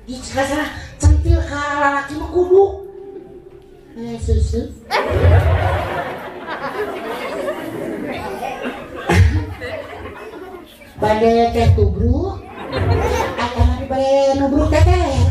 Di sana centil ka lalaki mah kudu. Susu. Bade teh tubruk. Atanapi bade nubruk teteh.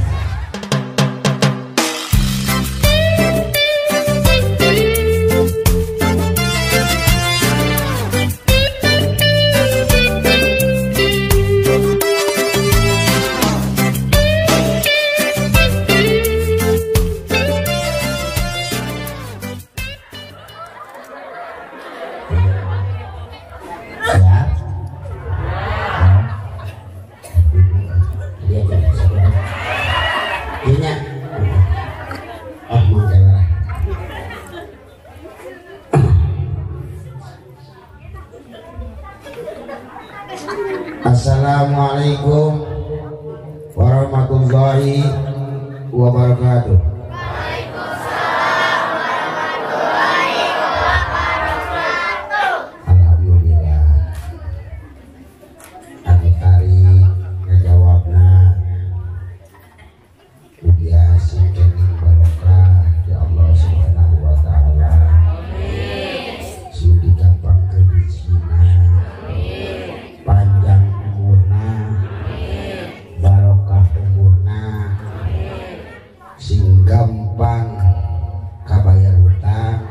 Assalamualaikum warahmatullahi wabarakatuh. Waalaikumsalam warahmatullahi wabarakatuh. Alhamdulillah. Anu tari ngajawabna mugia sing kening barokah ya Allah Subhanahu wa taala. Amin. Sing digampangkeun rezekina. Amin. Panjang umurna, barokah umurna, sing gampang kabayar hutang.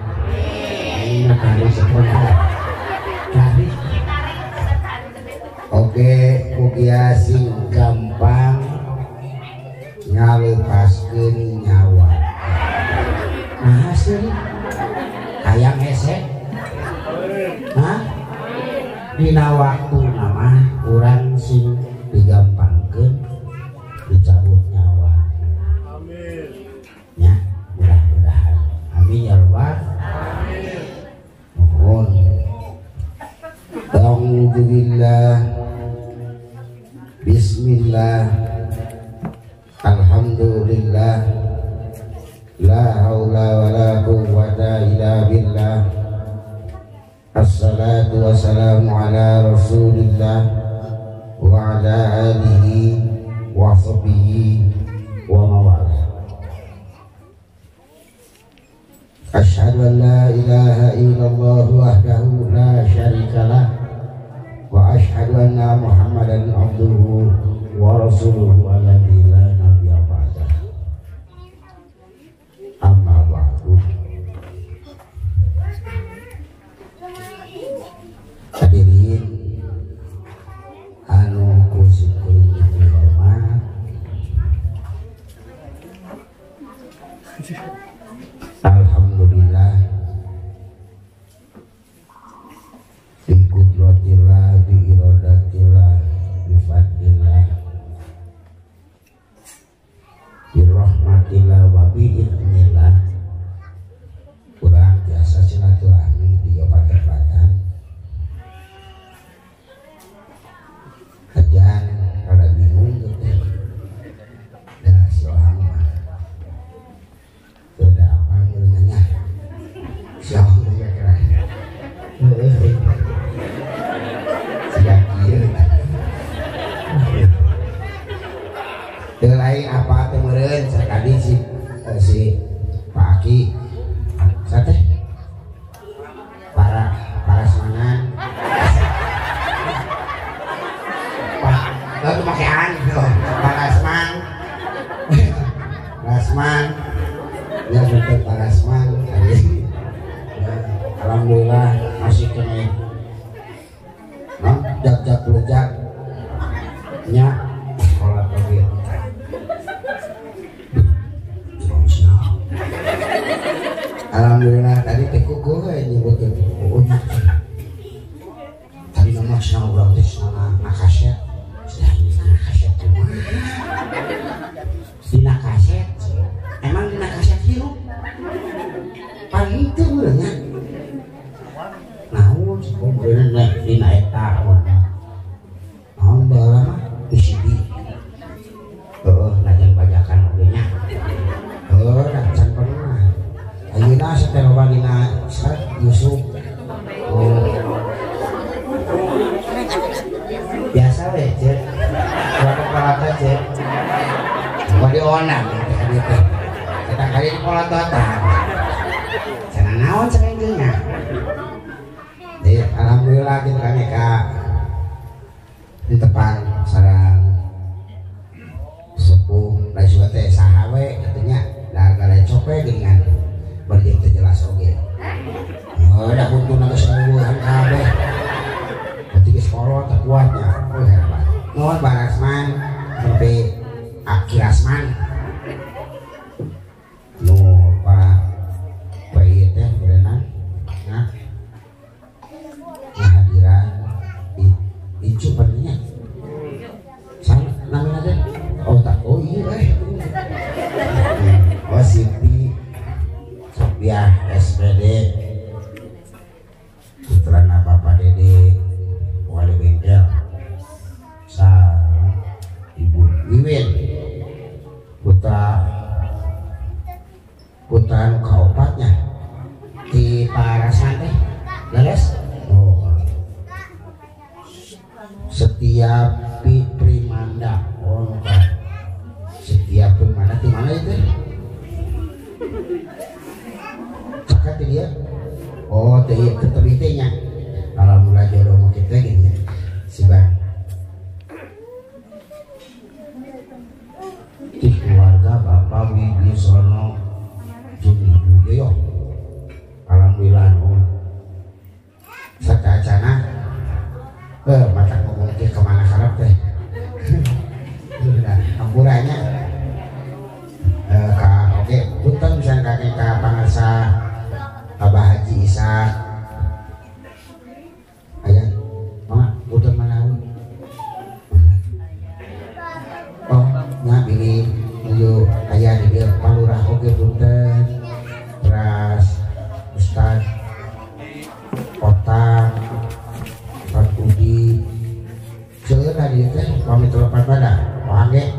Oke, mugia sing gampang ngalepaskeun nyawa. Nah, sih hayang hese. Hah? Dina waktu nama urang sing digampangkeun dicabut nyawa. Amin. Ya, mudah-mudahan. Amin ya rabbal alamin. Nuhun. Alhamdulillah. Bismillah. Alhamdulillah. La haula wala quwwata illa billah. Assalatu wassalamu ala rasulillah wa ala alihi wa sahbihi wa mawala. Asyhadu an la ilaha illallah wahdahu la syarikalah wa asyhadu anna muhammadan abduhu wa rasuluhu alladzi la nabiyya ba'dah. Amma ba'du. Hadirin anu kusim kuring dihormat, alhamdulillah bi qudratillah bi iradatillah bi fadlillah bi rahmatillah wa bi idznillah kurang biasa silaturahmi di obat-obatan. Kajian rada bingung gitu. Dah si orang mah udah apa nanya si orang kira-kira siap kieu teu lain apa teh meureun tadi si si Pak Aki sate para semangat lalu pakean Pak Rasman. Rasman ya, betul Pak Rasman. Alhamdulillah masih kena no, jak-jak lujak nya sekolah tadi. Alhamdulillah tadi teh kuku nyebutin tadi nama senang urang teh senang nakaset. Dina kaset, emang dina kaset hirup paling itu benernya naon sebenarnya dina eta naon baheula mah VCD heuh najan bajakan oge nya heuh can pernah ayeuna teh loba dina Yusuf. Oh biasa we cek. Berapa cek? Apa dionang gitu teh. Kita kali di polototan. Cenah naon cenah nya. Jadi alhamdulillah kita kan ka di tepang sareng sepuh lain suka teh saha we kitu nya da galecok we geuningan bari teu jelas oge. Oh, da huntuna geus eueuhan kabeh. Berarti geus kolot teu kuatnya. Oh hebat. Nuhun Pak Rasman sampai Aki Rasman. Nu para bayi teh berenang. Nah. Kehadiran Icu perninya. Salah namanya teh. Oh tak, oh iya eh. Oh Siti Sopiah SPD putrana Bapak Dede wali bengkel sa Ibu Wiwin putra putra nu kaopatnya di Parasan teh leres. Oh Setiap Primanda. Oh Setiap Primanda di mana itu? Cakat dia. Oh tetep itu nya. Kalau mulai jodoh mau kita gini si bang di keluarga Bapak Wibisono jeung Ibu Yoyo. Alhamdulillah nuhun. Satacana mata ngomong ke kemana karep teh. Udah hampuranya ka oke punten pisan ka ka pangarsa Abah Haji Isa. Aya mama punten manawi. Oh nya bilih nuju aya di dieu Palurah oge punten. Teras Ustad Otang Ustad Budi seueur tadi teh pamit lepat pada wah ge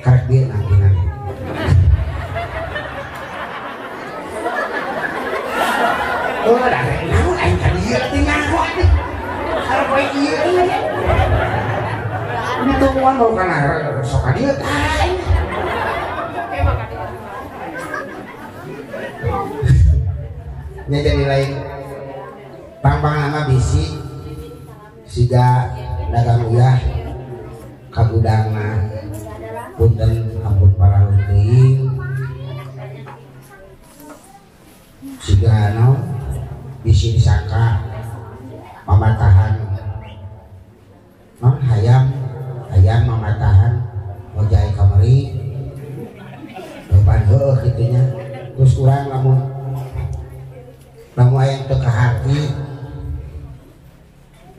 karek dieu nangkinan. Oh da rek naon aing ka dieu teh ngaku atuh. Karep poe ieu teh. Ditungguan mau kana sok ka dieu tah aing. Nya jadi lain pang-pang nama bisi siga dagang uyah ka gudangna punten ampun para teuing siga naon bisi disangka mamatahan non hayam hayam mamatahan ngojai kamari depan heueuh kitu nya. Terus urang lamun lamun aya teu kaharti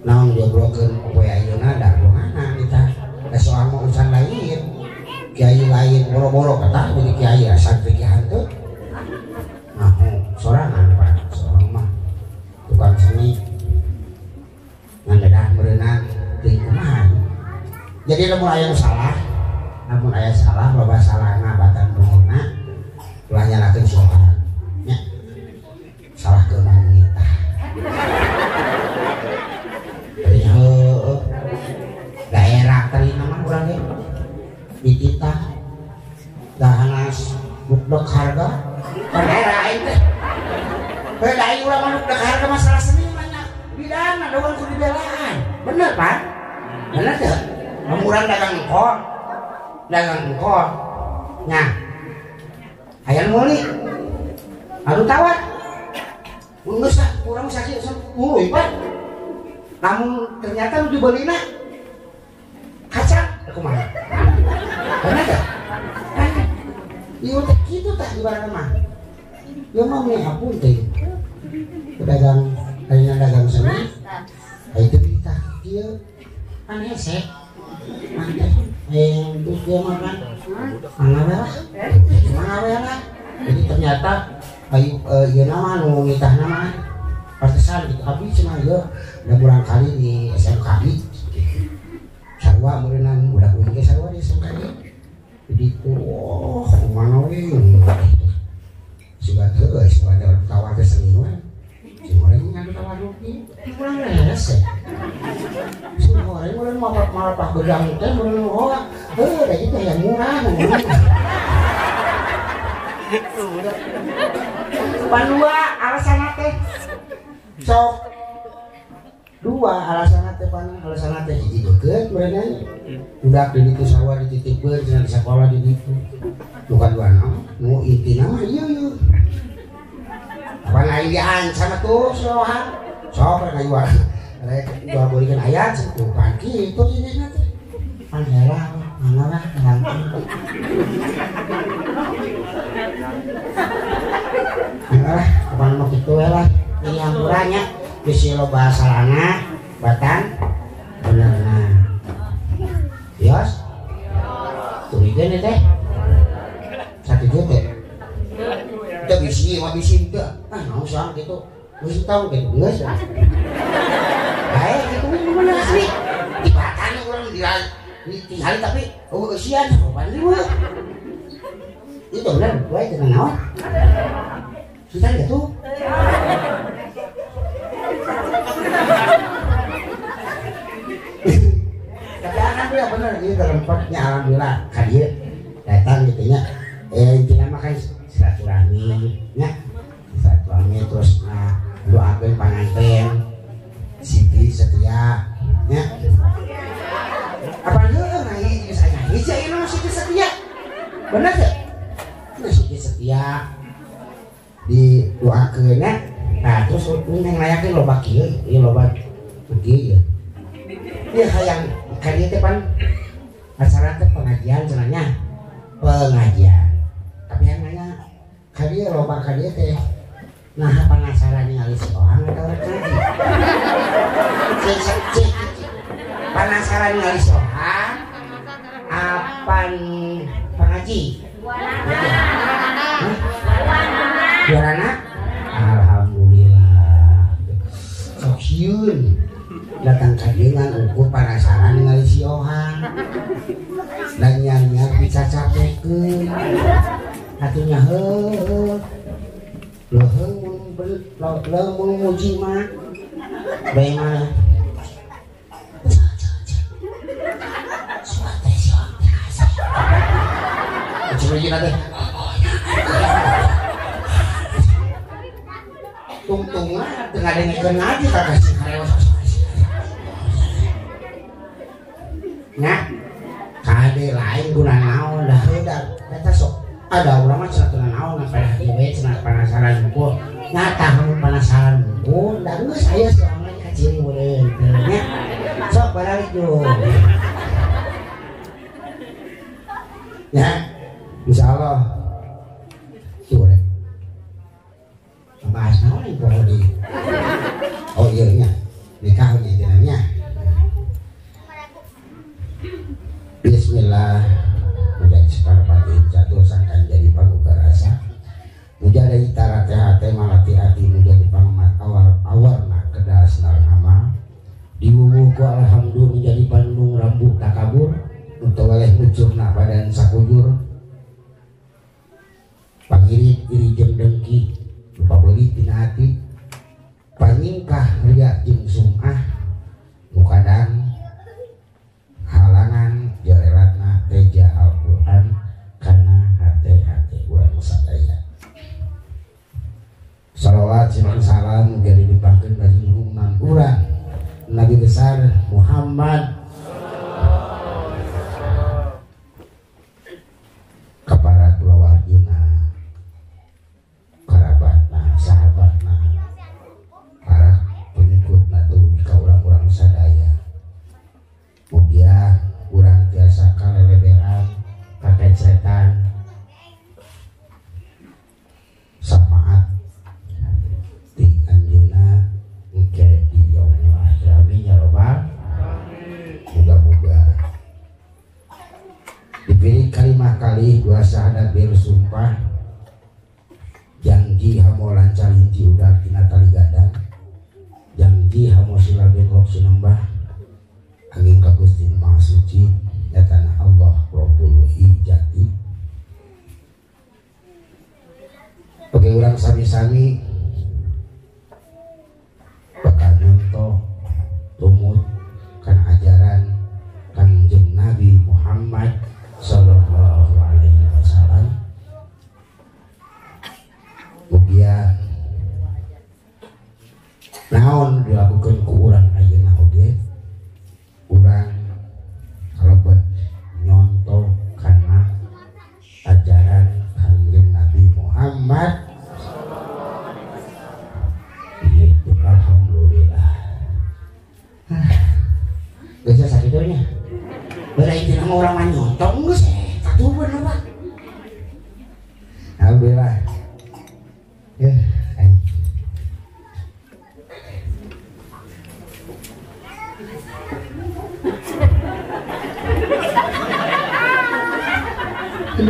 naon diobrolkeun poe ayeuna da kumaha kita da soal mah urusan lain kiai lain boro-boro kata jadi kiai santri ki hanteu nah sorangan Pak sorangan mah tukang seni ngan dadah meureunang teuing kumaha. Jadi lamun aya salah lamun aya salah loba salahna batan bunguna ulah nyalahkeun sorangan nya salah ke wanita. Daerah tadi nama urang ge dititah dahanas mukdok harga daerah aing teh. Beda aing urang mah mukdok harga masalah seni mah bidana doang kudu dibelaan. Bener Pak? Bener teu? Lamun urang dagang engkol, dagang engkol. Nya. Aya nu meuli. Anu tawar. Mun geus urang sakit nguruy Pak. Namun ternyata nu dibelina kacang kumaha? Bener teh? Ieu teh kitu tah ibaratna mah. Ieu mah meni ampun teh. Pedagang ayeuna dagang seni. Aya teh ditah kieu. Pan hese. Pan teh terus dia mah kan mangga we lah. Mangga we lah. Jadi ternyata ayo ieu nama nu ngitahna mah pantesan gitu abdi cenah ieu da murangkali di SMKI. Sarua meureunnan budak uing ge sarua di SMKI. Jadi itu oh kumaha we siga teu siga ada tawar teh seni we. Si goreng ngadu tawar rugi urang rese. Si goreng meureun malah gedang teh meureun hoak Heuh, da itu yang murah. Pan dua alasan teh. Sok dua alasan teh pan alasan teh hiji deukeut meureunna. Udah di ditu sawah dititipkeun cenah di sakola di ditu. Bukan dua naon, nu intina mah ieu ieu. Pan aing diancam atuh sohan. Sok rek ngajual. Rek jual beulikeun aya cenah tuh pan kitu jenisna teh. Pan heula mana lah ngantuk. Lah, kapan mau kitu we lah. Ini hampurannya bisi loba salahna batan benerna. Yos. Turikeun teh. Satuju teh. Teu bisi mah bisi teu. Ah, naon soang kitu. Geus tau gitu geus. Bae kitu mah asli. Di batan urang ditinggali tapi eueuh eusian sopan riweuh. Itu bener, gue teu naon. Sudah gitu. Tapi alhamdulillah bener ini terlempatnya alhamdulillah ka dieu datang gitu nya. Intinya mah kan silaturahmi nya. Silaturahmi terus nah doakeun panganten Siti Setia nya. Apa heueuh ngaji geus aya hiji ayeuna mah Siti Setia. Bener teu? Nah, Siti Setia didoakeun nya. Nah, terus ini nglayakeun loba kieu, ieu loba kieu ieu. Ieu hayang ka dieu teh pan acara teh pengajian cenah nya. Pengajian. Tapi yang nanya ka dieu loba ka dieu teh nah penasaran ningali si orang atau rek ngaji. Cek penasaran ningali si orang apan pengaji? Juarana? Alhamdulillah. Sok sieun datang ka dieu ngan ukur penasaran ningali si Ohan. Dan nyar-nyar dicacapekeun. Atunya heuh. Leuheung mun muji mah. Bae mah. Tungtungan tengah dengekeun ngaji ka kasih kareos. Nah, kade lain guna naon dah heuda eta sok ada urang mah cenah teu naon pada ieu we cenah penasaran hungkul. Nah, tah mun penasaran hungkul da geus aya sorangan ka ciri meureun teu nya. Sok baralik yo. Ya, insyaallah. Sore. Bahas naon ieu poho deui. Oh iya nya. Nikah nya cenah nya. Bismillah. Muja sekarang jatuh sangkan jadi pamuga rasa. Muja dari tarate hate malati hati muja di pangemat awal awarna kedas amal. Diwuwuh ku alhamdulillah menjadi pandung rambu takabur. Untuk waleh mucurna badan sakujur. Pangirit iri jeung dengki lupa beuli tina hati. Panyingkah ria jeung sum'ah nu kadang halangan jarelatna teja Al-Qur'an kana hate-hate urang sadaya. Salawat sareng salam mugi dilimpahkeun ka junjungan urang Nabi besar Muhammad kepada kulawargina, kerabatna, sahabatna, para pengikutna tuluy ka urang-urang sadaya. Mugia urang tiasa kaleleberan kakecetan syafaat ti anjeunna engke di yaumul akhir amin ya robbal. Muga-muga dipilih kalimah kali dua syahadat bir sumpah janji hamo lancar hiji udah tina tali gadang janji hamo sila bengkok sinembah angin ka Gusti Maha Suci nyatana Allah Rabbul Ijati. Oke urang sami-sami bakal nyontoh tumut kana ajaran Kangjeng Nabi Muhammad. Lu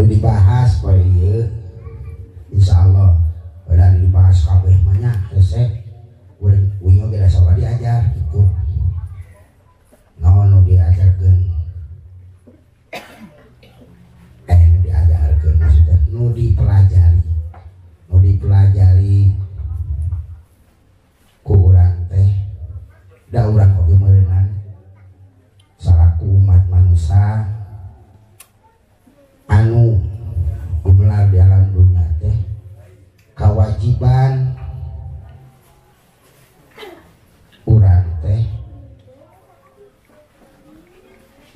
dibahas poe ieu insyaallah udah dibahas kabeh mah nya hese urang uing oge da saurang diajar gitu. Naon nu diajarkeun? Nu diajarkeun maksudnya nu dipelajari. Nu dipelajari ku urang teh da urang oge meureunan salaku umat manusia anu gumelar di alam dunia teh kewajiban urang teh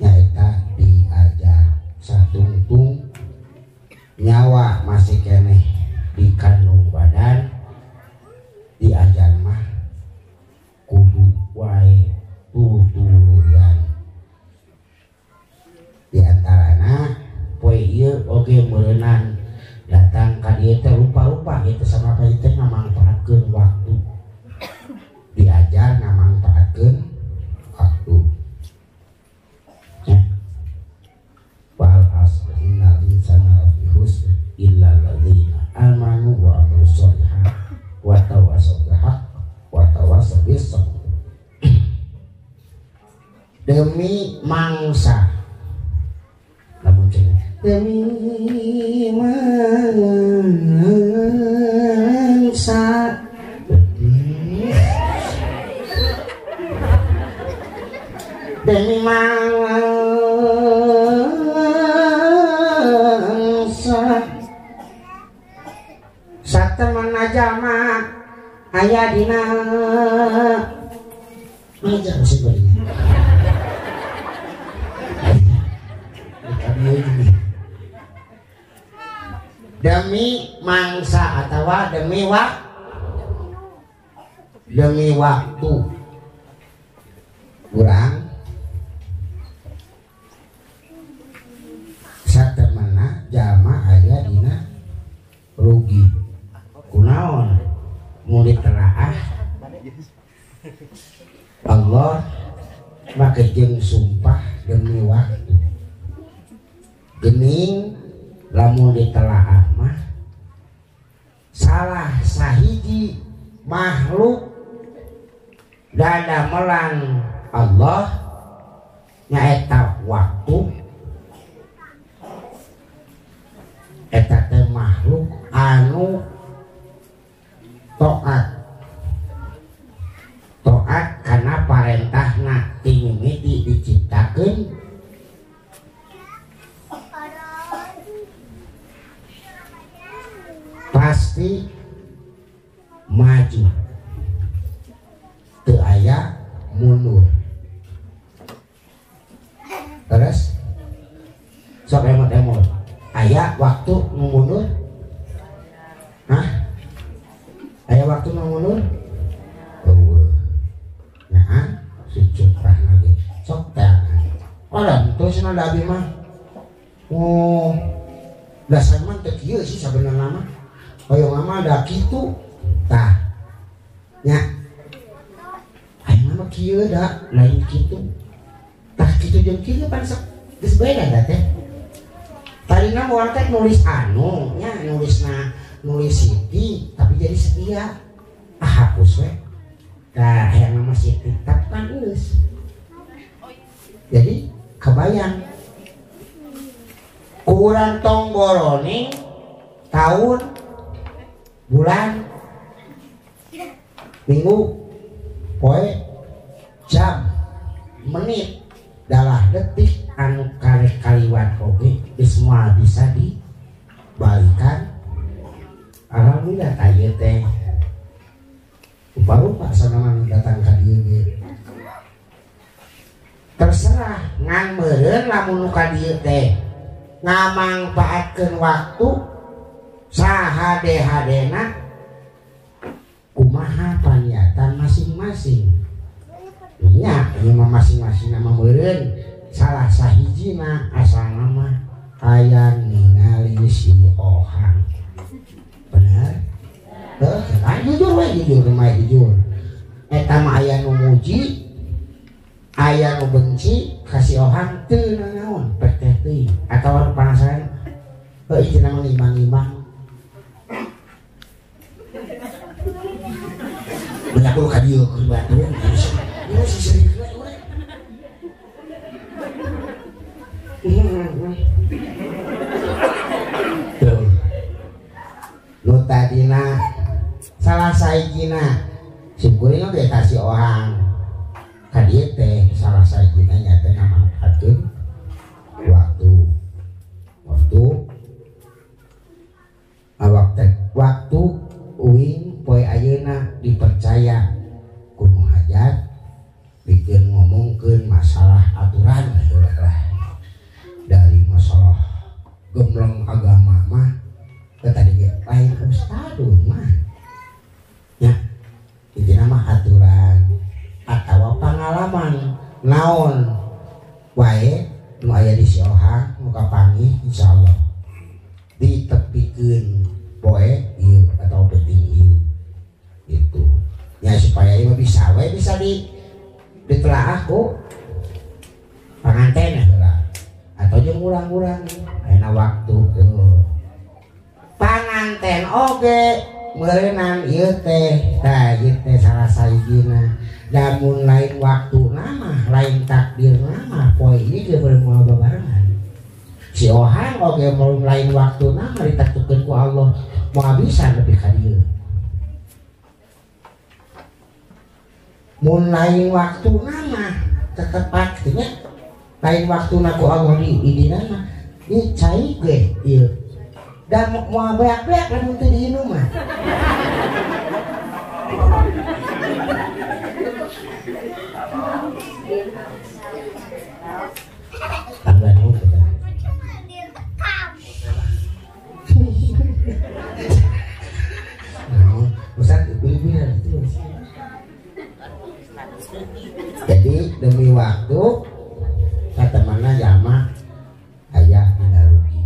nyaeta diajar satungtung nyawa masih keneh di kandung badan diajar mah kudu wae tutuluyan di antarana poe ieu oge meureunan datang ka dieu teh rupa-rupa ieu teh sama ka dieu teh ngamangpaatkeun waktu diajar ngamangpaatkeun waktu ya. Wal asr innal insana lafi khusr illa alladzina amanu wa amilus sholihat wa tawassaw bil haqq wa tawassaw bis sabr. Demi mangsa lamun cenah demi mangsa demi mangsa satemen jalma aya dina meja sebenarnya. Demi mangsa atau demi demi waktu urang satemena jalma aya dina rugi kunaon mun ditelaah Allah make jeung sumpah demi waktu gening lamun ditelaah mah salah sahiji makhluk dadamelan Allah nyaeta waktu eta teh makhluk anu taat taat kana parentahna ti mimiti diciptakeun pasti maju teu aya mundur. Terus sok emot-emot aya waktu nu mundur? Hah? Aya waktu nu mundur? Eueuh. Nah, si cuprah lagi sok teh. Oh, terus cenah da abi mah. Oh, dasar mah teu kieu sih sabenerna mah. Hoyong mah da kitu tah nya aing mah kieu da lain kitu tah kitu jeung kieu pan sok geus beda da teh tadina urang teh nulis anu nya nulisna nulis Siti tapi jadi setia ah hapus we tah hayang nama Siti tapi kan geus jadi kebayang kurang tong boroning tahun bulan, minggu, poe, jam, menit, dalah detik anu karek kaliwat oge semua bisa dibalikan. Alhamdulillah tah teh rupa-rupa sana datang ka dieu ge. Terserah ngan meureun lamun nu ka dieu teh ngamangpaatkeun waktu sahade-hadena kumaha paniatan masing-masing nya ieu mah masing-masing nama meureun salah sahijina asalna mah aya ningali si Ohang bener heuh jujur we jujur mah jujur eta mah aya nu muji Aya nu benci ka si Ohang teu nanaon pek teh teuing atawa nu panasaran heuh ieu cenah ngimang-ngimang. Banyak lu ka dieu keur batur. Ieu si serius we urang. Tuh. Nu tadina salah sahijina simkuring oge ka si Ohang. Ka dieu teh salah sahijina nya teh ngamanfaatkeun waktu. Waktu uing poe ayeuna dipercaya ku nu hajat bikin ngomongkeun masalah aturan lah. Dari masalah gemblong agama mah tadi ge lain ustad mah nya intina mah aturan atawa pengalaman naon wae nu aya di si Ohang nu kapanggih insyaallah ditepikeun poe ieu atau penting ieu gitu ya supaya ieu bisa wae bisa di ditelaah ku panganten heula atau jeung urang-urang ayeuna waktu tuh panganten oge meureunang ieu teh tah ieu teh salah sahijina lamun lain waktu nama lain takdir nama poe ieu ge moal babarengan si Ohang oge mun lain waktu nama ditaktukeun ku Allah moal bisa lebih ka dieu mun lain waktu nama tetepat kitu nya lain waktuna ku Allah di idinana ieu cai ge ieu da moal beak-beak lamun teu diinum mah. Tangga naon teh? Naon? Ustaz ibu-ibu itu. Jadi demi waktu kata mana jamaah ayah dina rugi.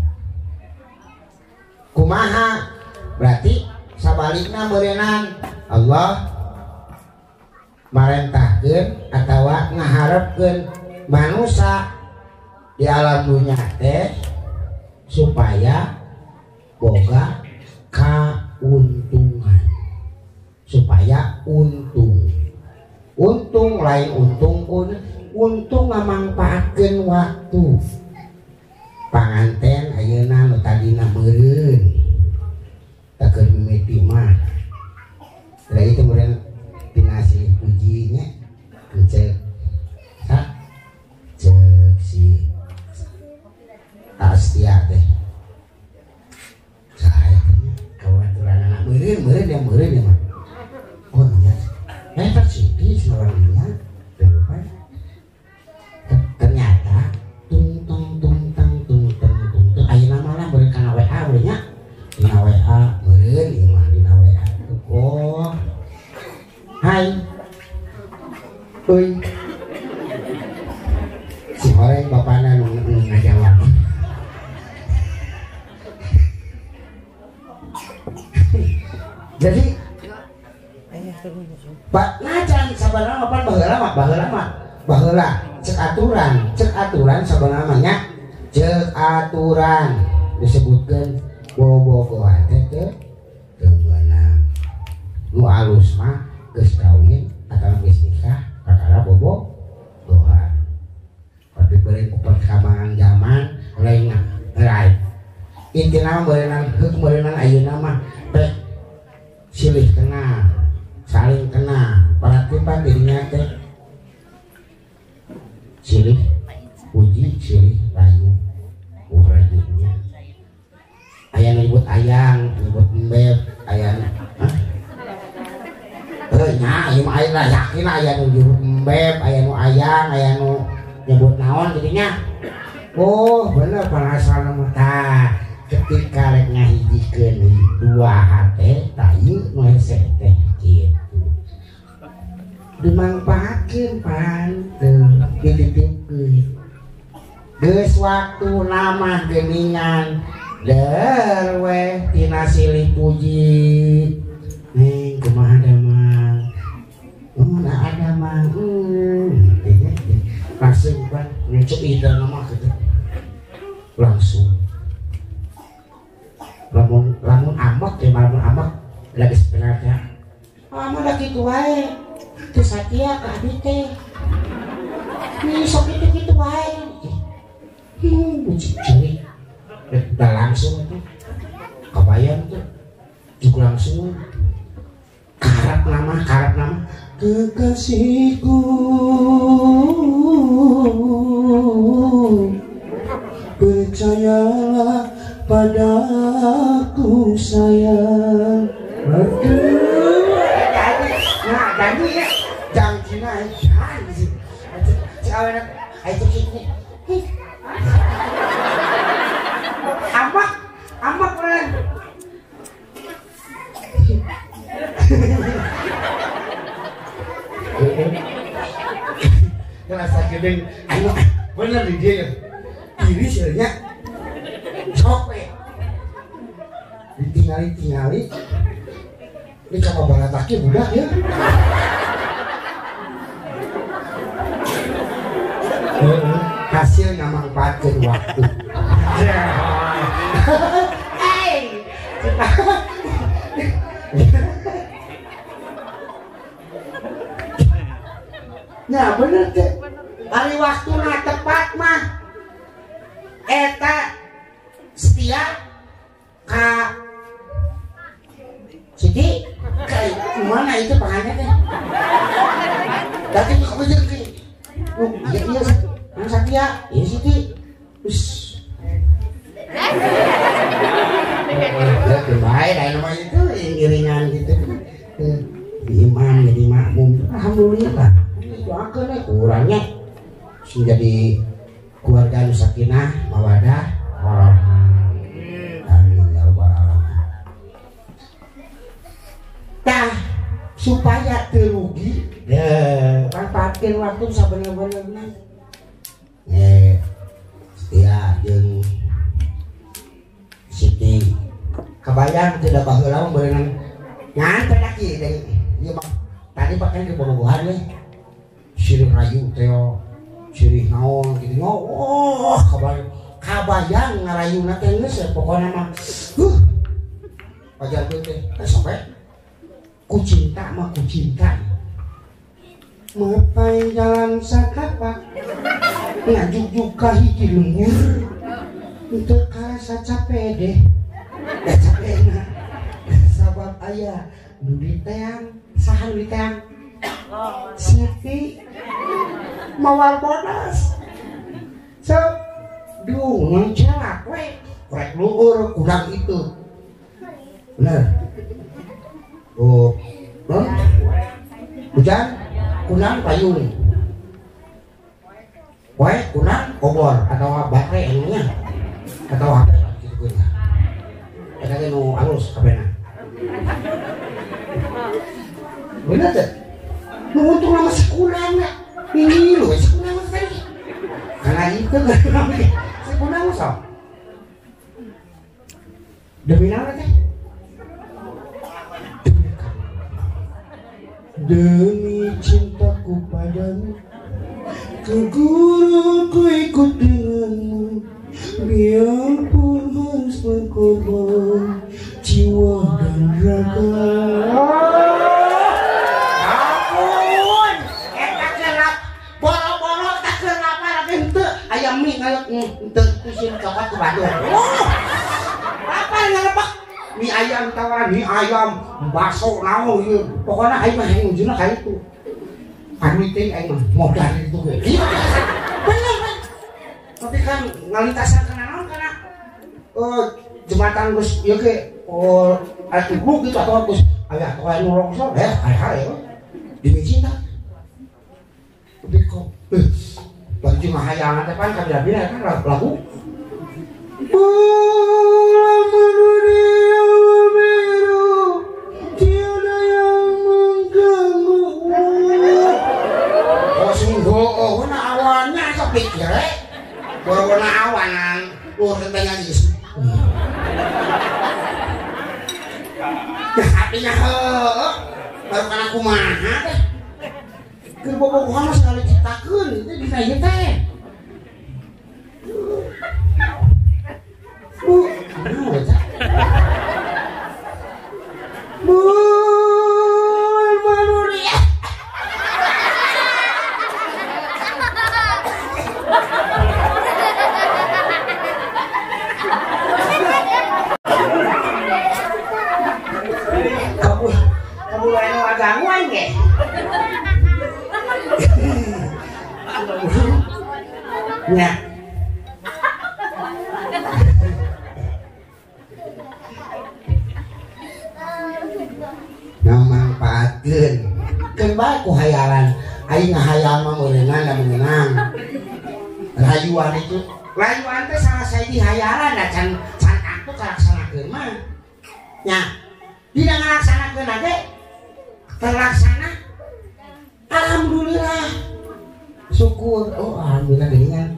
Kumaha berarti sabalikna meureunang Allah marentahkeun atawa ngaharepkeun manusia di alam dunia teh supaya boga kauntungan, supaya untung. Untung lain untung kun untung ngamangpaatkeun waktu. Panganten ayeuna nu tadina meureun teh keur mimiti mah. Da itu meureun tina silih puji nya ceuk sa ceuk si Astia teh. Saha eta nya kawaturanana meureun meureun ya meureun ya mah. Oh nya. Eta siti orang dinya ternyata tung tung tung tang tung tung tung tung ayeuna mah lah meureun kana WA meureun nya dina WA meureun ieu mah dina WA. Oh hai euy si horeng bapana nu ngajawab. Jadi Pak najan sabarna mah pan baheula mah baheula mah baheula cek aturan sabarna mah nya cek aturan disebutkeun bobogohan teh teu meunang nu alus mah geus kawin atawa geus nikah kakara bobogohan tapi beureun ku perkembangan zaman lain lain intina mah beureunang heuk meureunang ayeuna mah teh silih kenal saling kenal berarti pan dirinya teh silih puji silih rayu rayunya aya nyebut ayang nyebut embeb aya heuh nya ieu mah aya lah yakin aya nu nyebut embeb aya nu ayang aya nu nyebut naon jadinya oh bener panasana mah tah ketika rek ngahijikeun dua hate tah ieu nu hese teh kitu dimangpaatkeun pan teu dititipkeun geus waktuna mah geuningan der weh tina silih puji ning kumaha damang oh nah ada mang Langsung kan nyucup ide nama gitu. Langsung. Lamun lamun amak ya lamun amak lagi sebenarnya. Amak lagi wae. Teu satia ka abdi teh. Nih sok kitu-kitu wae. Curi. Udah langsung itu. Kebayang tuh. Juga langsung. Karep nama kekasihku. Percayalah padaku sayang. Aduh, nah jadi ya, jangan janji. Cewek, itu gini. Amak, amak bener. Kerasa gede, ayo bener di dia. Ini sebenarnya sok we. Ditingali-tingali. Ini sama barataki budak ya. Hasil ngamanfaatkeun waktu. Hey. Nah bener teh. Hari waktuna tepat mah. Eta setia ka Siti kayak mana itu pahanya teh? Tadi aku pikir gini. Iya iya yang Satya, iya Siti. Us. Ya baik, dari nama itu iringan gitu. Di imam jadi makmum. Alhamdulillah. Doakeun we kurangnya sing jadi keluarga nu sakinah, mawadah, warahmah. Amin ya rabbal alamin. Tah supaya teu rugi, manfaatkeun waktu sabener-benerna. Setia jeung Siti. Kabayang teu da baheula mah beunang ngan teh daki deui. Ieu mah tadi pakai ke bobogohan we. Sirih rayu teh sirih naon gitu. Oh, kabayang kabayang ngarayuna teh geus pokona mah. Pajar teh sok we. Ku cinta mah ku cinta. Mapai jalan sakapak ngajugjug ka hiji lembur. Teu karasa capek deh. Da capekna. Sabab aya nu diteang, saha nu diteang? Siti mawar bodas. Sok duh ngelak we. Rek luhur kurang itu. Bener. Oh, non? Hujan, kunang payung. Poe kunang obor atau baterai anunya atau HP gitu gue. Eta ge nu alus kabehna. Bener teh? Nu untung nama si kunang na. Ini lu si kunang mah tadi. Karena itu si kunang sok. Demi naon teh? Demi cintaku padamu, ke guruku ikut denganmu, biarpun harus berkorban jiwa dan raga. Ampun, eta gelap, boro-boro tak gelap lagi henteu, ayam mie ngalek henteu kusin coklat ku batur. Apa ngalepak? Mie ayam tawaran, mie ayam, bakso naon ieu. Pokona aing mah hayang ujungna ka itu. Anu teh aing mah modal itu ge. Bener kan? Tapi kan ngalintasan kana naon kana jembatan geus ieu ge oh atuh gitu atau geus aya atuh anu longsor hare-hare demi cinta. Tapi kok baju mah hayangan teh pan kabila-bila kan lagu bola menuju biru tiada yang mengganggu. Oh sungguh oh na awannya sok pikir boro-boro awanan luhur teh nyanyi. Ya hatinya heueuh baru kana kumaha teh. Keur bobogohan mah segala ciptakeun itu dina ieu teh. Bu, naon eta? Bu, manuria. Kamu anu gangguan ge. Nya. Ngamanfaatkeun. Keun bae ku hayalan. Aing ngahayal mah meureunang da meunang. Rayuan itu, rayuan teh salah sahiji hayalan da can can atuh kalaksanakeun mah. Nya. Dina ngalaksanakeun ge terlaksana. Alhamdulillah. Syukur. Oh, alhamdulillah geuningan.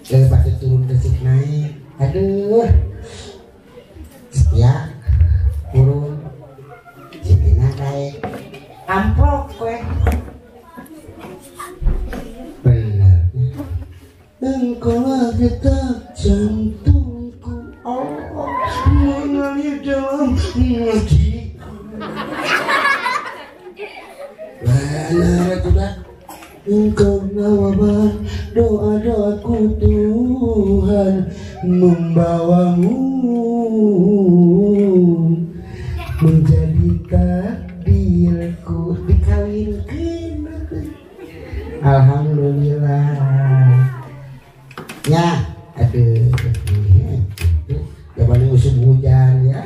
Daripada turun desik naik. Aduh. Setia turun. Cipina naik. Amplop kowe. Bener. Engkaulah detak jantungku. Oh, mengalir dalam hatiku. Bener itu dah. Engkau jawaban doa-doaku Tuhan membawamu menjadi takdirku dikawinkan. Alhamdulillah. Ya, aduh, zaman musim hujan ya.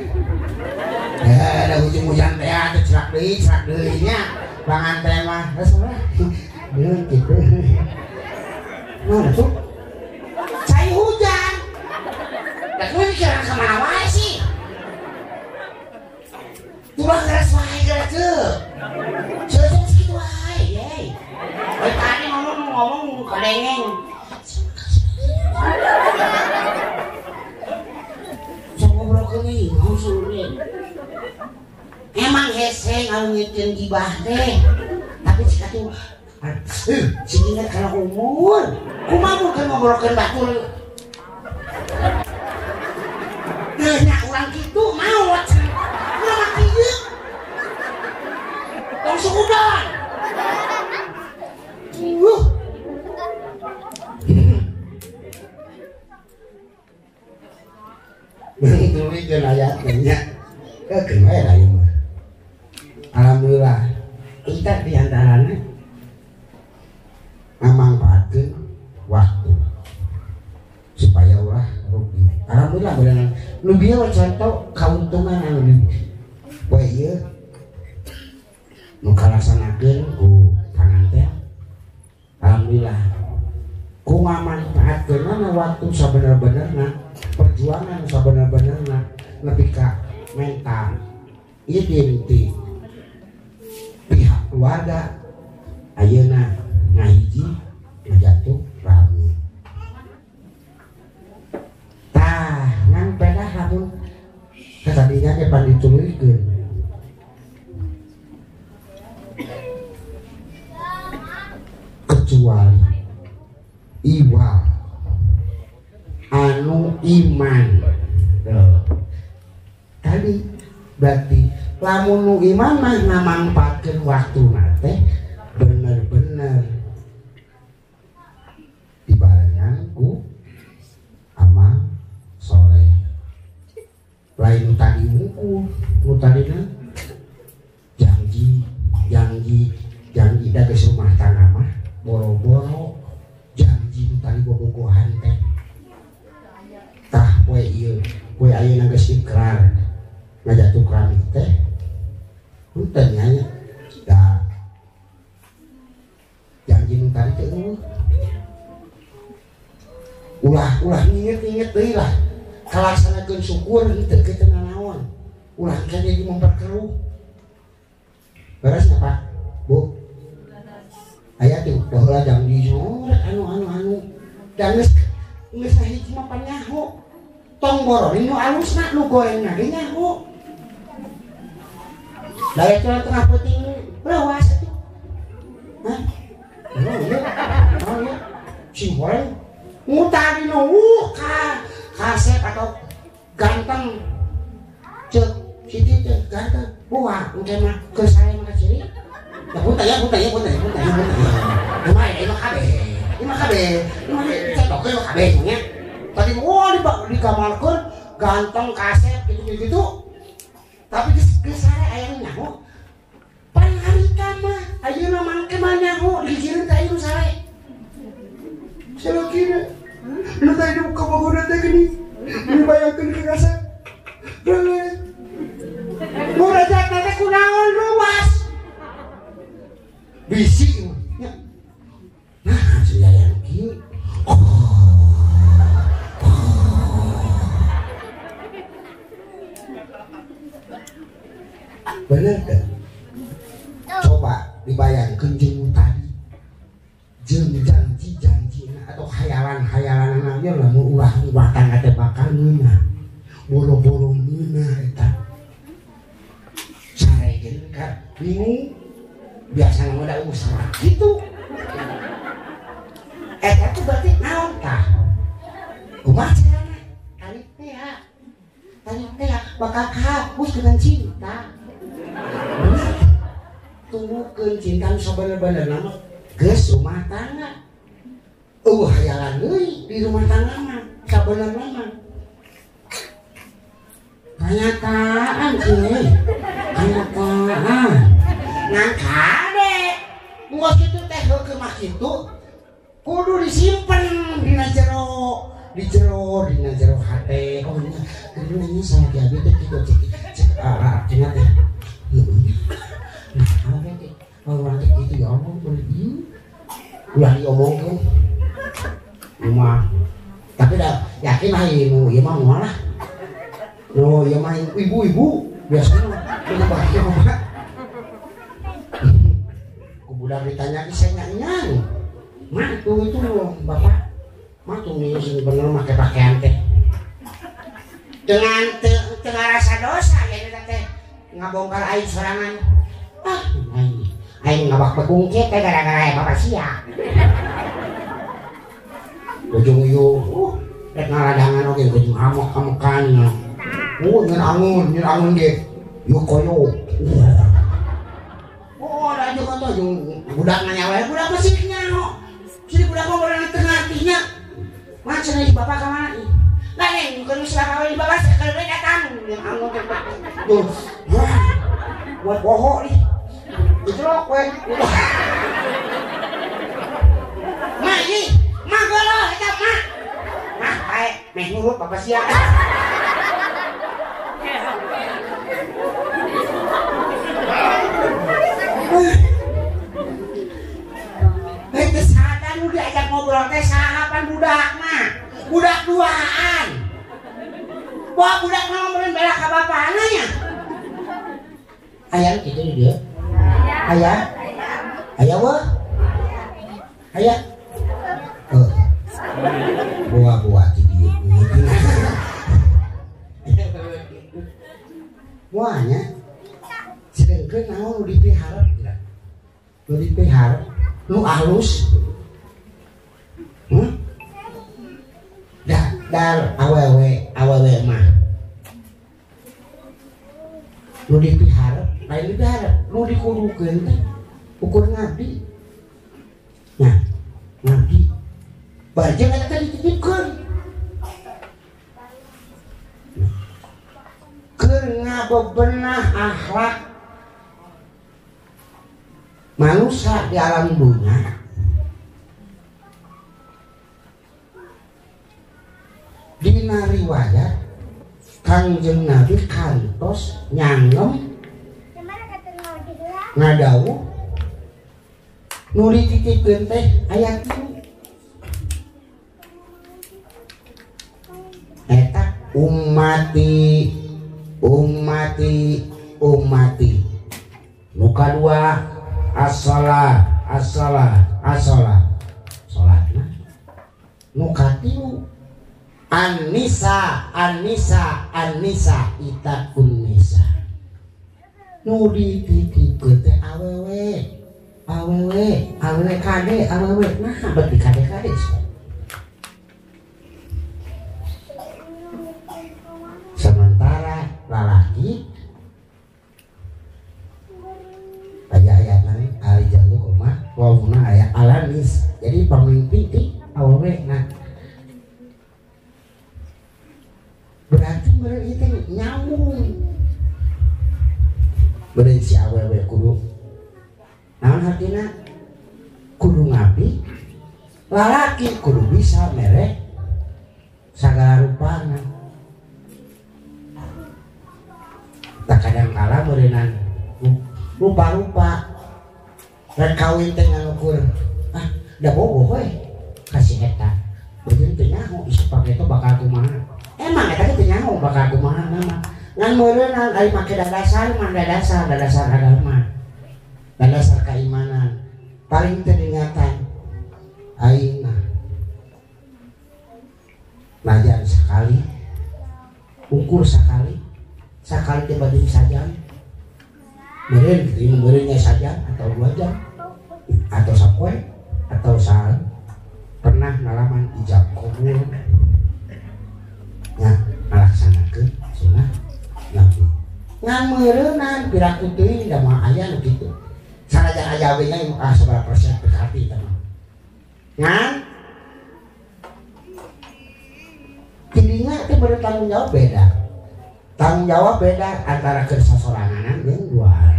Ada hujan-hujan teh, ada cerak deui nya. Pangan teh mah, geus lah. Gitu. Mana tuh? Cai hujan. Lah kowe mikiran ka mana wae sih? Tulah geus wae geus teu. Seuseung sakitu wae, yey. We tadi ngomong-ngomong kadengeng. Sok ngobrolkeun ieu langsung. Emang hese ngalungitkeun gibah teh. Tapi cik atuh sing inget kana umur. Kumaha mun keur ngobrolkeun batur. Deuh nya urang kitu maot. Urang mah kieu. Tong suudon. Tuluykeun ayat teh nya. Keun wae lah ieu mah. Alhamdulillah. Kita diantaranya ngamanfaatkeun waktu supaya ulah rugi. Alhamdulillah beunang nu bieu contoh kauntungan anu di poe ieu nu kalaksanakeun ku panganten. Alhamdulillah ku ngamanfaatkeunna waktu sabener-benerna, perjuangan sabener-benerna nepi ka mental idin ti pihak keluarga ayeuna ngahiji ngajatuh rami. Tah ngan pedah lamun katadinya ge pan dituluykeun. Kecuali iwal anu iman. Tuh. Tadi berarti lamun nu iman mah ngamanfaatkeun waktuna teh bener-bener dibarengan ku amal soleh. Lain tadi wungkul, nu tadina janji, janji, janji da geus rumah tangga mah boro-boro janji nu tadi bobogohan teh. Tah poe ieu, poe ayeuna geus ikrar ngajatuh keramik teh. Henteu nya da janji nu tadi teh eueuh. Ulah-ulah nginget-nginget deui lah. Kalaksanakeun syukur henteu ke teu nanaon. Ulah kan jadi memperkeruh. Beres nya Pak? Bu? Aya tuh baheula janji sore anu. Da geus geus hiji mah panyaho. Tong boroning nu alusna nu gorengna ge nyaho. Da eta tengah peuting leuwas atuh. Sing goreng ngutadi no ka kasep atau ganteng cek siti teh ganteng buah engke mah keur sare mah ciri ya punta ya punta ya punta ya punta ya punta mah ieu mah kabeh ieu mah kabeh ieu mah cetok ieu kabeh nya tadi wah digamalkeun ganteng kasep gitu-gitu tapi geus sare aya nu nyaho pan harita mah ayeuna mangke mah nyaho digigireun teh anu sare salakina nu tadi kabogohna teh geuning dibayangkeun ke kasep nu rajatna teh kunaon luas bisi nya nah aya kieu bener teh coba dibayangkeun jeung tadi jeung janji-janjina atau hayalan-hayalanna ieu lamun ulah rumah tangga teh bakal ngeunah boro-boro ngeunah eta saregeun ka bingung biasana mah da usaha kitu eta tuh berarti naon tah kumaha carana tarik teh bakal kahapus dengan cinta. Tunggukeun cinta nu sabener-benerna mah geus rumah tangga. Eueuh hayalan deui di rumah tangga mah sabenerna mah. Kenyataan sih. Kenyataan. Ngan kade. Mun kitu teh heukeun mah kitu kudu disimpen dina jero, di jero, dina jero hate. Oh nya kudu nanya sama ki abi teh kitu cek artinya teh. Nah, apa teh? Orang teh gitu ya Allah, boleh ieu. Ulah diomongkeun. Rumah. Tapi dah yakin lah ieu ieu mah moal lah. No, ieu mah ibu-ibu biasanya punya bahagia mah. Ku budak ditanya ki saya nyang. Mah tuh itu bapak. Mah tuh nih sing bener make pakaian teh. Dengan teu ngarasa dosa ya teh ngabongkar aib sorangan. Ah, aing ngabak begungkit teh gara-gara aya bapak sia. Ujung ieu, rek ngaladangan oge ujung amok-amokan. Nyen angun ge. Ieu koyo. Oh, da jeung atuh jeung budak nanya wae, budak mah sih nyaho. Sini budak mah urang teu ngartinya. Mah cenah bapak ka mana ih? Lah neng keur geus kawin bapak sakali datang jeung angun teh. Tuh. Buat boho nih. Dicelok we. Mah ini, mah geuleuh eta mah. Mah bae meh nurut bapak sia. Teh sadar nu diajak ngobrol teh saha pan budak mah. Budak duaan. Wah budak mah ngomongin bela ka bapana nya. Aya kitu di dieu. Aya? Aya weh? Aya? Oh. Buah-buah di dieu. Buahnya sedengkeun naon nu dipiharep tidak? Nu dipiharep nu alus. Dar awewe awewe mah. Nu dipiharep lain dipiharep nu dikudukeun teh ukur ngabdi. Nah, ngabdi. Barjeng eta teh dititipkeun. Keur ngabebenah akhlak manusia di alam dunia. Dina riwayat Kangjeng Nabi kantos nyangem ngadawuh nu dititipkeun teh aya tilu eta ummati ummati ummati nu kadua as-shalah as-shalah as-shalah salatna nu katilu an-nisa an-nisa an-nisa itakun nisa nu dititipkeun teh awewe Awewe, awewe kade, awewe nah berarti kade-kade. Sementara lalaki aya ayatna ari jalu kumaha wawuna aya alanis. Jadi pemimpin ti awewe nah. Berarti meureun ieu teh nyambung. Meureun si awewe kudu naon hartina kudu ngabdi, lalaki kudu bisa mere sagala rupana. Tak kadang kala meureunan rupa-rupa rek kawin teh ngalukur ah da bogoh we kasih eta begitu teu nyaho isi paketo bakal kumaha emang eta teh teu nyaho bakal kumaha mah ngan meureunan ari make dadasar mah dadasar dadasar agama dadasar keimanan paling teu diingatan aing mah najan sekali ukur sekali sekali tiba tiba sajam meureun kitu meureunnya sajam atau 2 jam atau sapoe atau sal pernah ngalaman ijab kabul nya ngalaksanakeun sunnah Nabi ngan meureunan piraku teuing da moal aya nu kitu sanajan aya we nya ah sabaraha persen teu kaharti eta mah ngan tidinya teh beureun tanggung jawab beda. Tanggung jawab beda antara keur sasoranganan jeung duaan.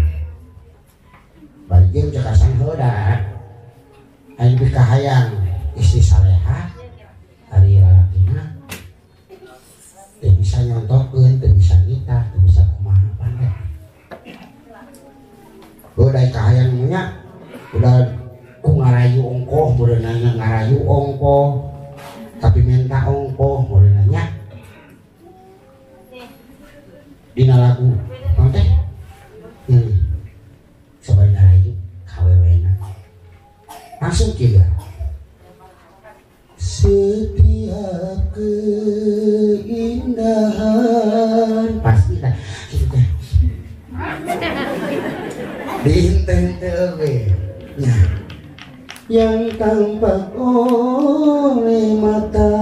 Bari jeung cekasan heula. Aing pikahayang istri saleha ari lalakina teu bisa nyontokeun, teu bisa nitah, teu bisa kumaha pandai. Udah kahayang nya udah ku ngarayu ongkoh meureunana ngarayu ongkoh tapi minta ongkoh meureunana dina lagu naon teh sabari ngarayu kawewena langsung kieu setiap keindahan pasti dah kitu teh dihenteu-henteu we nya yang tampak oleh mata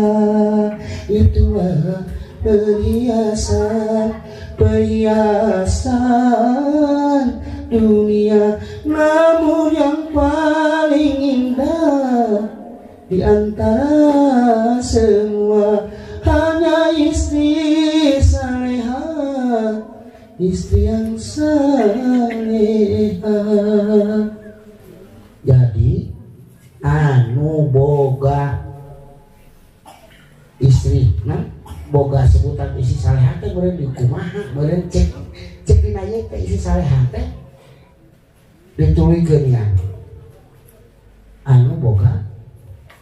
itulah perhiasan perhiasan dunia, namun yang paling indah di antara semua hanya istri saleha, istri yang saleha. Jadi anu boga istri nah boga sebutan istri saleha teh meureun di kumaha meureun cek cek dina ieu teh istri saleha teh dituluykeun nya anu boga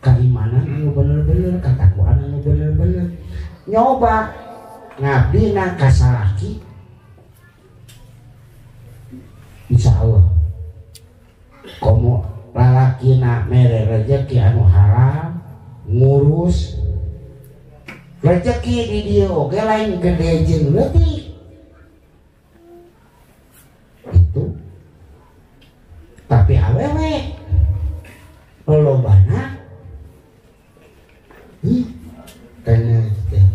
keimanan anu bener-bener katakwaan anu bener-bener nyoba ngabdina ka salaki insyaallah komo lalakina mere rejeki anu halal ngurus rezeki di dieu oge lain gede jeung leutik itu tapi awewe lolobana kana teh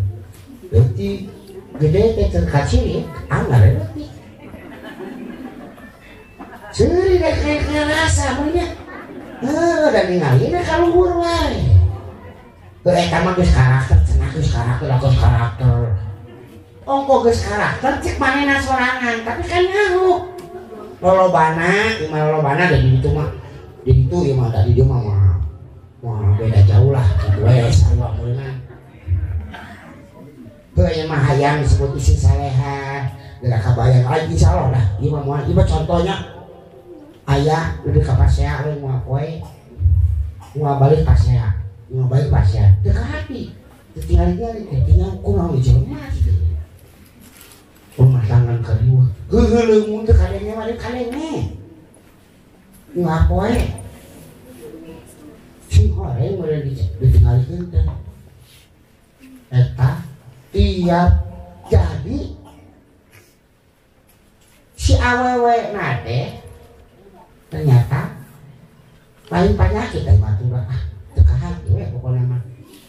leutik gede teh keur kaciri anggar leutik seuri rek ngarasa mun nya heuh da ningalina ka luhur wae. Eta mah geus karakter cenah geus karakter geus karakter. Ongko geus karakter cek manehna sorangan tapi kan nyaho. Lolobana ieu mah lolobana da di ditu mah. Di ditu ieu mah da di dieu mah mah beda jauh lah kitu we sarua meureunna. Heuh ieu mah hayang disebut istri saleha, geura kabayang lain insyaallah lah ieu mah moal ieu mah contohnya aya leuwih ka pasea we moal poe. Moal balik pasea. Mau balik pasnya, teu ka hati, tinggal-tinggal, tinggal kumaha jelema gitu. Rumah tangga kariweuh, heuheuh leungeun teu kadenge mah kadenge. Ngapoe. Sing horeng meureun ditinggalikeun teh. Eta tiap jadi si awewe na teh ternyata Lain panyakit da batur ah teu kahati we pokona mah.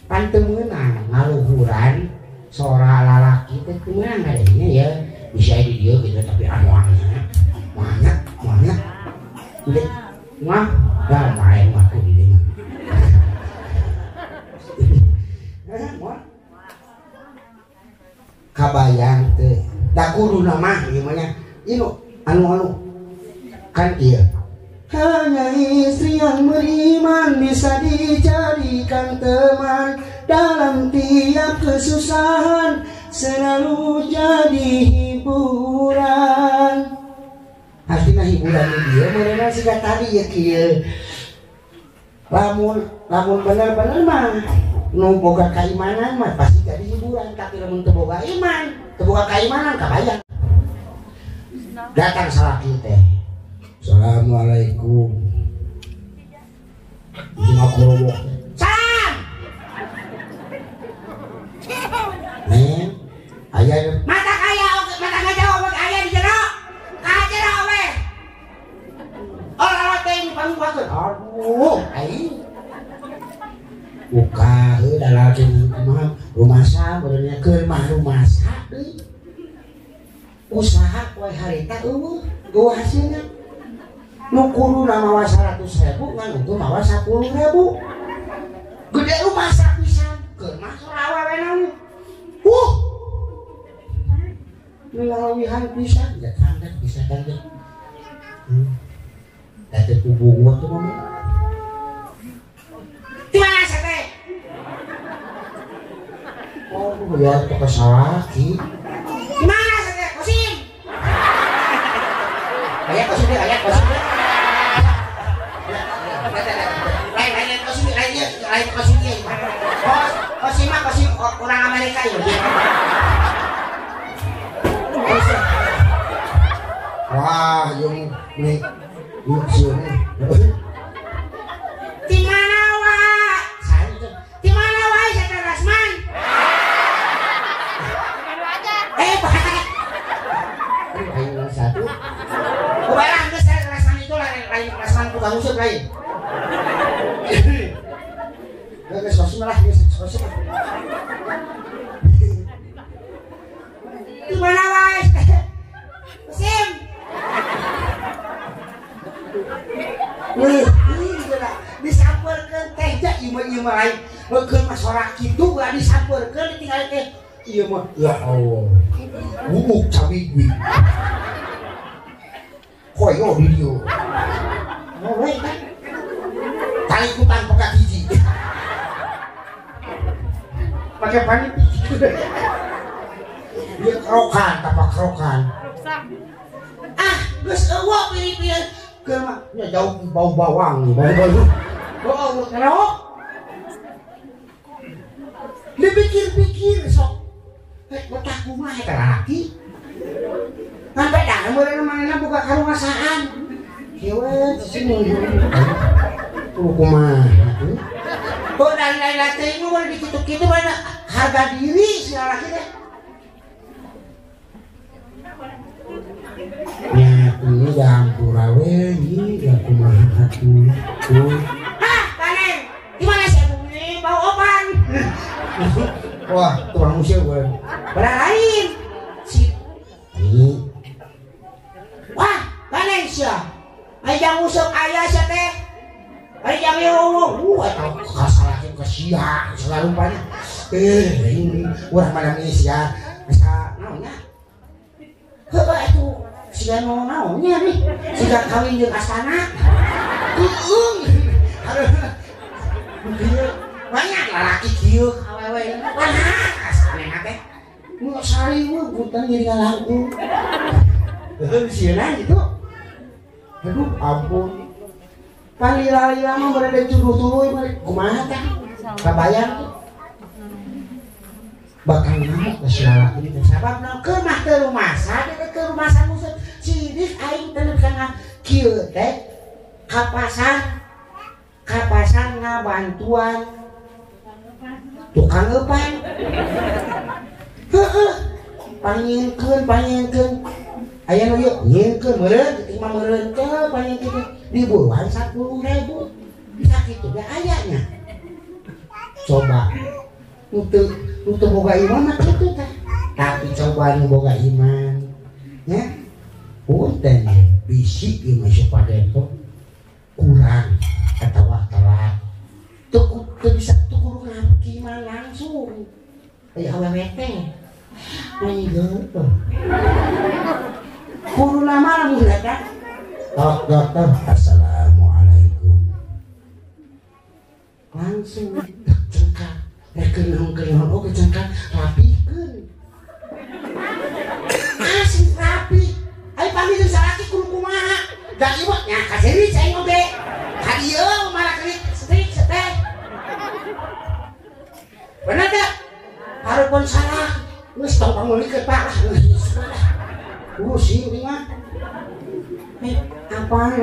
Pan teu meunang ngaluhuran sora lalaki teh teu meunang ngadengnya ya. Bisa di dieu gitu tapi ah moalnya. Moalnya, moalnya. Udah mah dah main mah ku di dieu mah. Moal. Kabayang teh. Da kuduna mah ieu mah nya. Ieu anu kan ieu. Hanya istri yang beriman bisa dijadikan teman dalam tiap kesusahan selalu jadi hiburan. Artinya hiburan dia meureunan siga tadi ya kieu. Lamun lamun bener-bener mah nu boga kaimanan mah pasti jadi hiburan, tapi lamun teu boga iman, teu boga kaimanan kabayang. Datang salaki teh. Assalamualaikum. Jeung korowok. Salam. Neng, aya mata kaya oge, mata ngajawab oge aya di jero. Ka jero we. Oh, teh dipangguakeun. Aduh, aing. Buka heuh da lalaki kumaha rumasa beureunya keur mah rumasa deui. Usaha poe harita eueuh, eueuh hasilna. Nu kuduna mawa 100.000 ngan untung mawa 10.000. Gede rumasa pisan, keur mah sora awewe. Wuh. Lalawihan pisan, ya tangga bisa tangga. Da teu kubuh tuh mah. Di mana sate? Oh, ya teu kasalaki. Di mana sate? Kosim. Aya kosim, aya kosim. Lain kosim, lain kosim ieu. Kosim mah kosim orang Amerika ieu. Wah, yung nih, yung sieun. Di mana wa? Di mana wae saya Rasman? Pak. Ayo satu. Kubarang geus saya Rasman itu lain Rasman tukang usut lain. Geus kosim lah, geus kosim. Di mana wae? Kosim. Wih, disampeurkeun teh ja ieu mah ieu mah lain. Heukeun mah sora kitu ulah disampeurkeun ditinggal teh. Ieu mah ya Allah. Gubuk cawigwi. Koyo di dieu. Ngowe kan. Talikutan pekat hiji. Pakai panik. Ieu kerokan, tapak kerokan. Ah, geus eueuh pilih-pilih. Keur mah nya jauh bau bawang, bau bau. Oh, kerok. Dipikir-pikir sok. Hek betah kumaha eta lalaki. Ngan beda meureun manehna boga karumasaan. Kieu we cicing. Tuh kumaha atuh. Oh, dari lain teh mah dikitu-kitu mana harga diri si lalaki teh. Nya ini jampura we ieu ya kumaha atuh. Hah, panen. Di mana sih ini bau opan? Wah, tukang usir gue. Barang lain. Si ini. Wah, panen sia. Ai jang useup aya sia teh. Ai jang ieu eta kasalahkeun ka sia selalu rupanya. Ini urang mana sia. Asa naon nya? Heuh atuh siga naon-naonnya nih. Siga kawin jeung astana. Keung. Aduh. Kieu banyak lalaki kieu awewe. Wah, astana teh. Nu sari mah punten ngiring ngalangkung. Heuh sieuna gitu. Aduh, ampun. Palila-lila mah berada cuduh tuluy kumaha teh? Kabayang tuh. Bakal ngamuk ke si lalaki teh. Sababna keur mah teu rumasa, teh keur rumasa musuh. Sidik aing teh kana kieu teh ka pasar ngabantuan tukang eupan. Heueuh, pangingkeun. Aya nu ieu nyieunkeun meureun, teuing mah meureun teh pangingkeun diburuan 10.000. Sakitu ge aya nya. Coba untuk boga iman mah kitu teh. Tapi coba nu boga iman nya punten bisi ieu mah supadeto kurang atawa telat. Teu bisa teu kudu ngapki mah langsung. Aya awewe teh. Mangga. Kudu lama lamun datang. Tok dokter, assalamualaikum. Langsung cengkak. Rek keun oge cengkak rapikeun. Asli rapi. Ai panggil salaki kudu kumaha? Da ieu mah nya kaseri cai oge. Ka dieu malah kerik strik teh. Bener teh? Harupun salah, geus tong pangulikeun Pak lah. Pusing ieu mah. Apaan?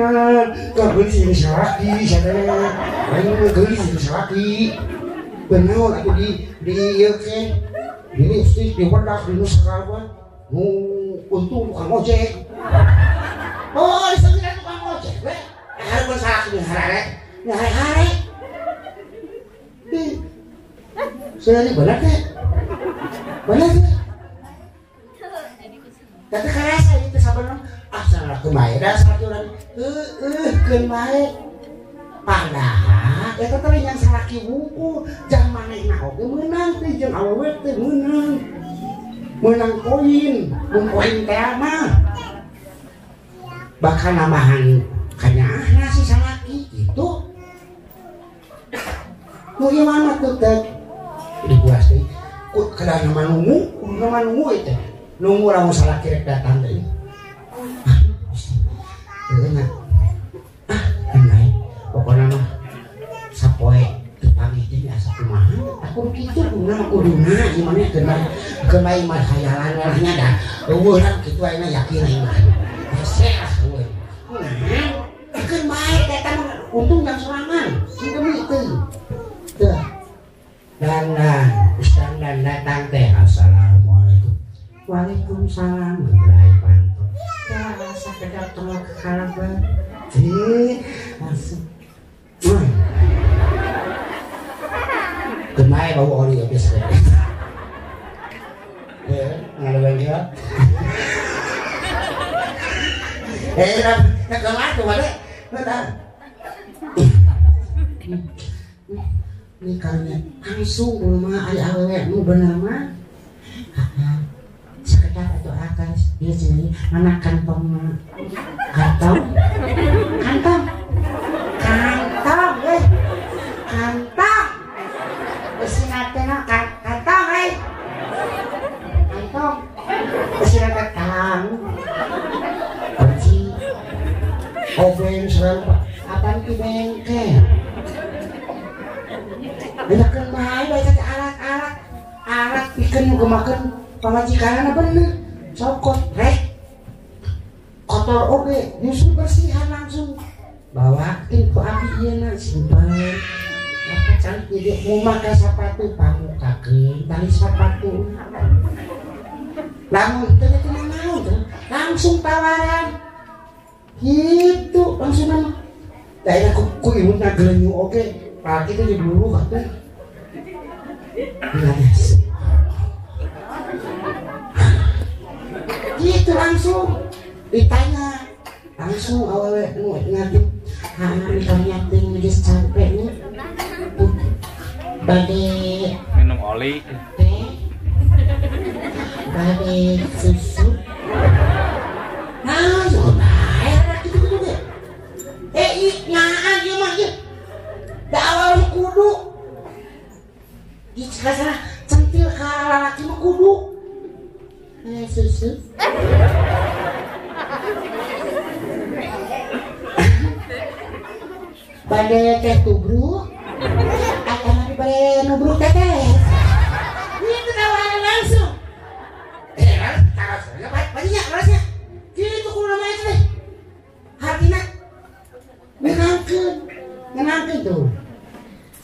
Geulis jeung salaki sadaya. Aing mah geulis jeung salaki. Bener atuh di ieu teh. Di lipstik, di bedak, di nu sagala nu untung tukang ojek. Oh, disebutkan tukang ojek we. Harupun salaki jeung harare. Hare-hare. Saya ini benar teh. Benar teh. Tapi karasa itu sabarna ah salah kumaha da salaki urang heueuh keun bae. Padahal eta teh yang salaki wungkul jang manehna oge meunang teh jeung awewe teh meunang. Meunang koin, mun koin teh mah. Bakal nambahan kanyaahna si salaki gitu. Nu ieu mah tuh teh dibuas deui. Ku kada nunggu, kudu nunggu ieu teh. Nunggu lamun salaki rek datang deui. Heueuh nya. Ah, naik. Pokona mah sapoe teu panggih teh asa kumaha. Aku kitu kumaha kuduna ieu mah keun bae mah hayalan lah nya da. Eueuh lah kitu ayeuna yakin aing mah. Hese lah eueuh. Nah, keun bae eta mah untung jang sorangan. Sing demi teu. Teu. Dan dan datang teh assalamualaikum. Waalaikumsalam. Gebrai panto. Ya sakedap tolak kalaban. Langsung. Gemai bau oli habis. Ya, ngalawan dia. Nah kelar tuh balik. Bentar. Ini kalnya langsung rumah ari awewe nu bener mah. Sekedar atau akan dia sini mana kantong kantong kantong kantong kantong besinatena kantong kantong besinatena kang kunci obeng serempak apaan ki bengkel bedakeun bae bae teh alat-alat alat pikeun nu gemakeun pamajikanna bener cokot rek kotor oge nyusul bersihan langsung bawakeun ku abi ieu simpen maka cantik dia mau make sepatu pamukakeun tali sepatu lamun teu naon langsung tawaran gitu langsung mah da ku ieu gelenyu oge laki itu diburu kata gitu langsung ditanya langsung awewe nu ngerti hana nyating geus capek nya bade minum oli teh bade susu langsung bae gitu gitu ge nyaah ieu mah ieu da awal kudu di sana centil ka lalaki mah kudu susu bade teh tubruk atau bade nubruk teteh itu tawaran langsung banyak rasnya gitu kudu namanya teh hartina menangkeun menangkeun tuh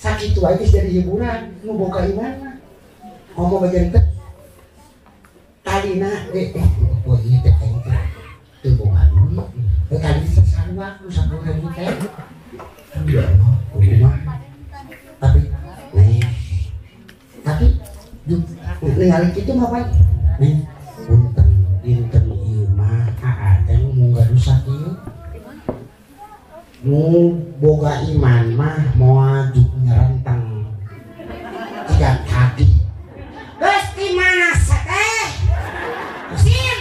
sakitu aja jadi hiburan nu boga iman mah ngomong bagian teh tadina oh ieu teh aing teh teu boga duit tadi sasarua nu 10.000 teh ya Allah kumaha ningali kitu mah pan nih punten dinten ieu mah aa teh nu gaduh sakieu nu boga iman mah moal juk nyerenteng jiga tadi geus di mana teh musim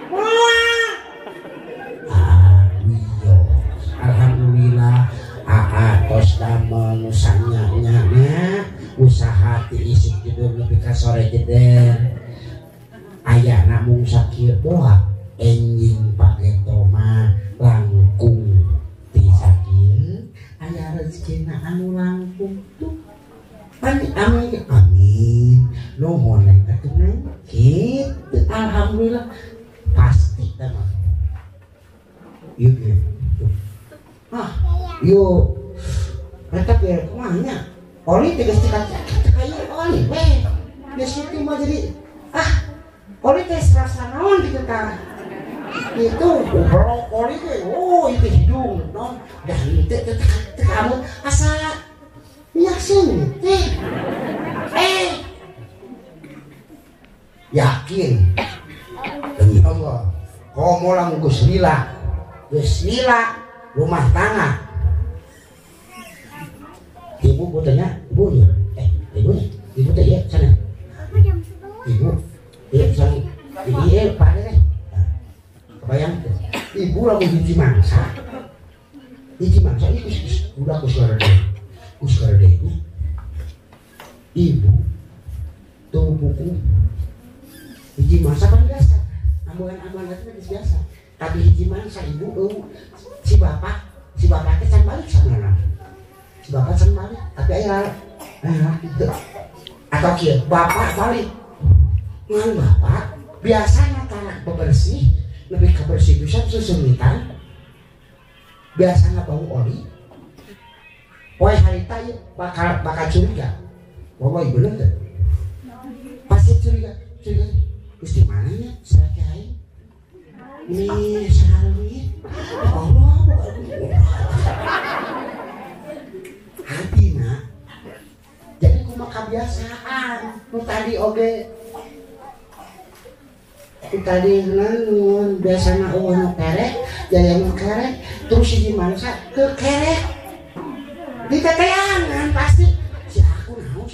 moal wios alhamdulillah aa tos damel nu sanya-nya usaha ti isuk tidur nepi ka sore jeder aya namung sakieu doa enjing pageto mah langkung ti sakieu aya rezekina anu langkung tuh pan amin amin nuhun atuh neng kitu alhamdulillah pasti teh mah ieu ge ah yo eta ge kumaha nya oli teh geus teu kayu oli we geus kitu mah jadi ah oli teh rasa naon kitu tah itu goblok oli teh oh itu hidung non dah teu teu kamu asa minyak sini teh yakin demi Allah komo lamun geus lila rumah tangga ibu tanya ibu ya ibu ibu teh ya sana ibu iya sana iya pada deh kebayang ibu lamun hiji mangsa ieu udah geus garede ibu tuh buku hiji mangsa kan biasa ambulan-ambulan itu kan biasa tapi hiji mangsa ibu si bapak teh can balik sabenerna si bapak can balik tapi aya laki teu atau kieu bapak balik ngan bapak biasanya tanah bebersih lebih ke bersih bisa susungitan biasanya bau oli poe harita ieu bakal curiga wallahi bener teh pasti curiga geus di mana nya salaki aing ini sarwi Allah hatina jadi kumaha kebiasaan nu tadi oge nu tadi naon biasana eueuh nu kerek jaya nu kerek terus hiji mangsa ke kerek diteteangan pasti si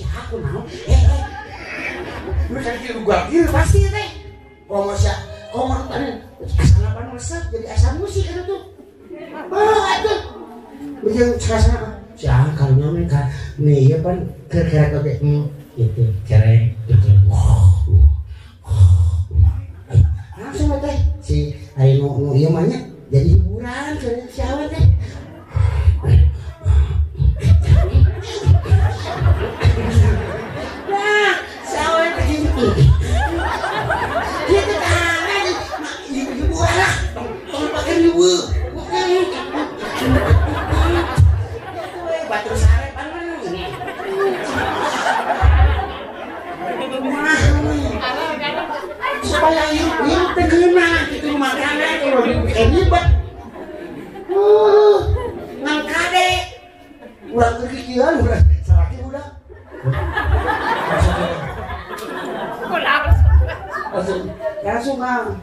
aku naon lu tadi gua pasti teh komo sia komo tadi asal apa resep jadi asal musik itu tuh oh atuh jeung rasana si karunya mah ka nih ieu pan keur-kerek oge gitu kerek gitu langsung teh si ari nu ieu mah nya jadi hiburan keur si awe teh nah si awe teh gitu gitu tangan hiburan lah tong pake riweuh batur sare pan supaya hirup teh geunah kitu makanan kalau ribet ngan kade urang keur kikieuan urang salaki budak langsung kang